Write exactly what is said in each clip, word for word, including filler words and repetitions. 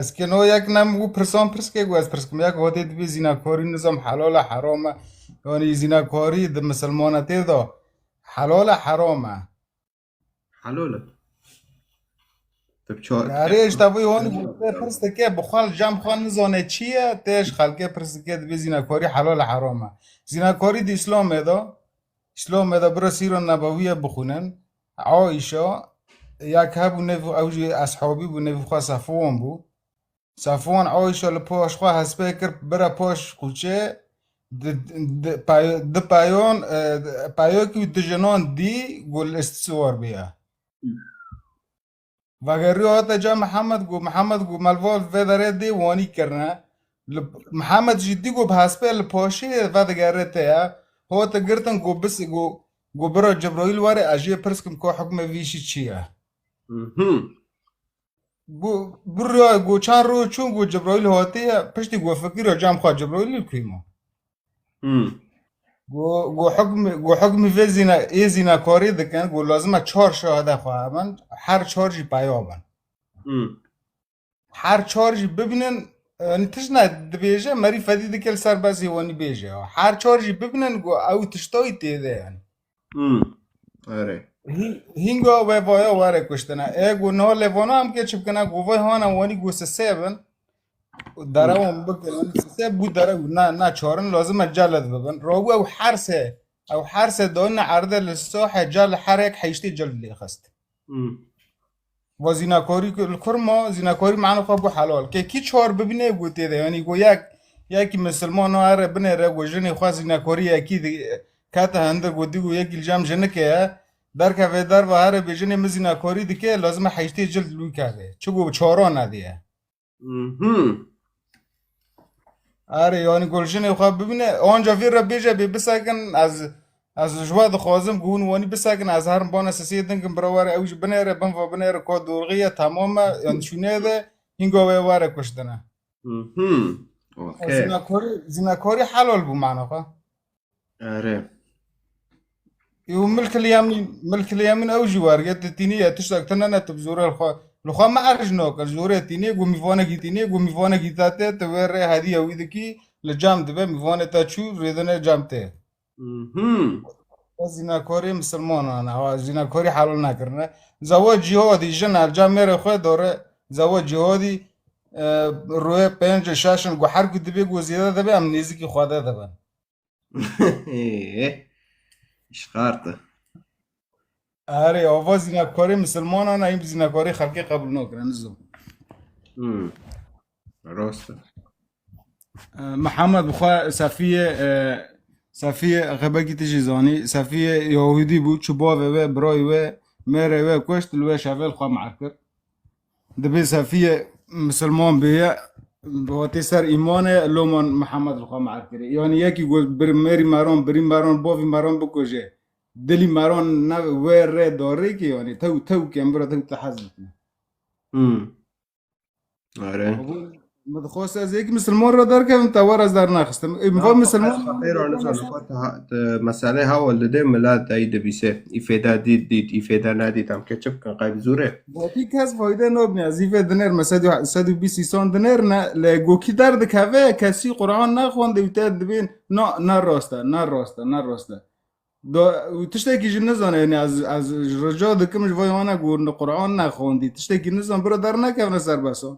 Ez keno yek nem û pirsan pirs ke ku ez pirs kim, yek hatê dibê zînakarî nizam helal e, heram e. Yanî zînakarî di misilmanetê de helal e, heram e? Helal e. Tip çar Yarê ji te vî honî ku te pirs dike, bi xwe li cem xwe nizane çi ye, te ji xelkê pirs dike, dibê zînakarî helal e, heram e? Zînakarî di Îslamê de, Îslamê de bira sîra nebewiye bixwînin. Aîşa, yek hebû nêv, ew jî eshabî bû, nêvî xwe Safwan bû. Safwan Aîşa li paş xwe hespê kir, bira paş xuçê, di, di, pay-, di payon, e, payokî û di jinan dî, got, li îstisiwar bûye. Vegeriya hate ca Mihemed, got, Mihemed, got, me li va vê derê dê wanî kirine. Li, Mihemed jî dî, got, bi hespê li paşê vedigere te ye. Hate girtin, got, bis, got, got, bira Cebraîl were, ez jê pirs kim, ka hukmê vî işî çi ye? Mhm. Got, bira, got, çend roj çûn, got, Cebraîl hatiye, piştî, got, fikira cem xwe, Cebraîl li kû ma? Hmm. Got, got, hukmê, got, hukmê vê zîna-, ê zînakarî dikin, got, lazim e çar şahide xwe hebin, her çar jî peya bin. Hmm. Her çar jî bibînin, yanî tişt ne dibêje, merî fedî dike li ser besê wanî bêje. Her çar jî bibînin, got, ew tiştayî tê de yanî. Hmm. Erê. Hî-, hînga wê vaya were kuştine. E, got, niha lê vana em ke çi bikine, got, vay hana wanî, got, sisê bin. Derewan bikin, sisê bû dere, na, na çarin lazim e celed bibin. Rabû ew her sê, ew her sê dayine erde li sahê cel her yek heştê cel lê xist. Hmm. Va zînakarî ku li kur ma, zînakarî mena xwe bû helal. Ke kî çar bibîne, got, tê de, yanî, got, yek, yekî misilman nare binêre, got, jinê xwe zînakarî yekî di-, kete hindir, got, dî, got, yekî li cem jinike ye, derkeve derve here bê jinê min zînakarî dike, lazim e heştê cil li wî keve. Çi got, çaran nediye. Mhm. Erê, yanî, got, jinê xwe bibîne, anca vê re bêje bê bisekin, ez, ez ji we dixwazim, ku hûn wanî bisekin, ez herim bana sisê dinkim, bira were, ew jî binêre, bin va binêre, ka dorxî ye, temam e, yan çûnê de, hînga wê were kuştine. Mhm. Okey. Zînakorî, zînakorî helal bû mena xwe. Erê. Û milkil yemîn, milkil yemîn ew jî werge, tu tînî ye, tiştek tune ne, tu bi zorê li xwe, li xwe me erj nake, li zorê tînî, got, mîvanekî tînî, got, mîvanekî te tê, tu wê rê hediye wî dikî, li cem dibe, mîvanê te çû, rêdine cem tê. Mhm. Ev zînakorê misilmanan e, ha, zînakorî helal nekirine. Zewa cîhadî, jin her cem mêrê xwe dore, zewa cîhadî, e, rûyê pênc şeş in, got, her ku dibê, got, zêde dibe, em nêzîkî Xwedê dibin. Ê, îşxarte. Erê, ava zînakarê misilmanan e, hîn bi zînakarê xelkê qebûl nakirin, nizo. Hmm. Rast e. E, Mihemed bi xwe Sefiyê, e, Sefiyê xebekî tu jî zanî. Sefiyê Yahûdî bû, çû bavê wê, birayê wê, mêrê wê kuşt, li wê şevê li xwe mehr kir. Dibê Sefiyê misilman bêye, hatê ser îmanê, loman Mihemed li xwe mehr kirê. Yanî yekî got bir mêrî meran, birî meran, bavî meran bikuje. Dilî meran ne wê rê darê ki, yanî tew, tew ke em bira tew te hez dikine. Hmm. Are. Min dixwest ez yekî misilman re derkevim, te wer ez dernaxistim. Ê, min va misilman. Xatê ra nizam, xwe te ha-, te meselê hewa li dê milet dey dibîse. Îfêde dît, dît, îfêde nedît. Em ke çi bikin, qey bi zûrê? Vatî kes fayde nabine. Ez îfê dinêr, me sed û, sed û bîst îsan dinêr ne. Lê gokî derdikeve, kesî Quran nexwendê û te dibên, na, ne rast e, ne rast e, ne rast e. Do, û tiştekî jî nizane, yanî ez, ez ji rica dikim ji vay wana ku li Quran nexwendî. Tiştekî nizan, bira dernekevne serbesa.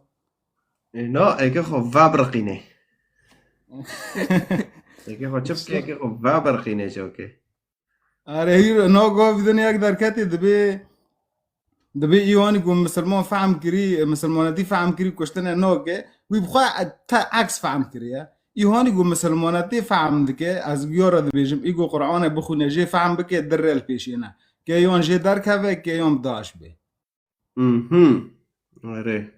Ê, na, êkê xwe vebirqînê. Êkê xwe çi bike, êkê xwe vebirqînê çokê. Erê, hîr, na, gavî din yek derketê dibê, dibê îwanî ku misilman fehm kirî, misilmanetî fehm kirî, kuştine nake, wî bi xwe te eks fehm kiriye. Îhanî ku misilmanetê fehm dike, ez ya re dibêjim, î ku Qur'anê bixwîne, jê fehm bike, di rê li pêşê ne. Ke yan jê derkeve, ke yan bi DAIŞ bê. Mhm. Erê.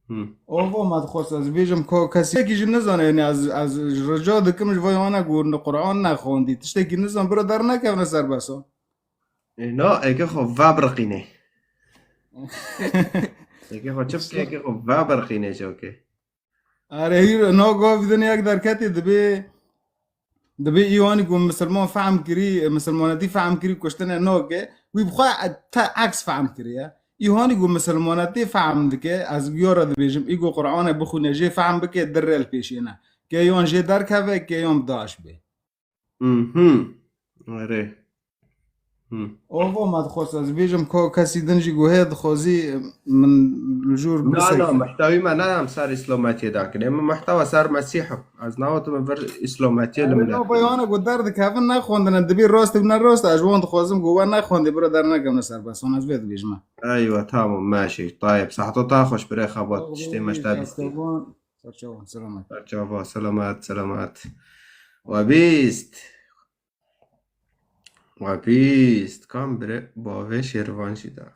Hmm. Ovo me dixwest ez bêjim, ko-, kesekî jî nizane, yanî ez, ez ji rica dikim ji vay wana ku li Qur'an nexwendî. Tiştekî nizan, bira dernekevne serbesa. Ê, na, êkê xwe vebirqînê. Êkê xwe çi bike, êkê xwe vebirqînê çokê. Erê, hîr, na, gavî din yek derketê dibê, dibê îwanî ku misilman fehm kirî, misilmanetî fehm kirî, kuştine nake, wî bi xwe te eks fehm kiriye. Îhanî ku misilmane tê fehm dike, ez giya re dibêjim, î ku Qur'ane bixwîne, jê fehm bike, di rê li pêşê ne. Ke yan jê derkeve, ke yan bi DAIŞ bê. Mhm. Erê. Hı. Ava me dixwest ez bêjim, ka kesî din jî ku heye dixwazî min li jor Na, na, bisekî. Mehtewî me ne em ser îslametiyê dakin. Em mehtewa ser Mesîh. Ez nawetim vir îslametiyê li Erê, millet. Na, beyane ku derdikevin nexwendine, dibî rast û ne rast, ez ji wan dixwazim ku we nexwendî bira dernekevine serbest. Hon ez vê dibêjime. Eywa, tamam, meşî. Tayeb, sehto ta xweş, birê xebat, tiştê me ji te bîstî. Serçavan, selamet. Serçava, selamet, selamet. We bîst. We bîst. Kam bire bavê Şêrvan jî da.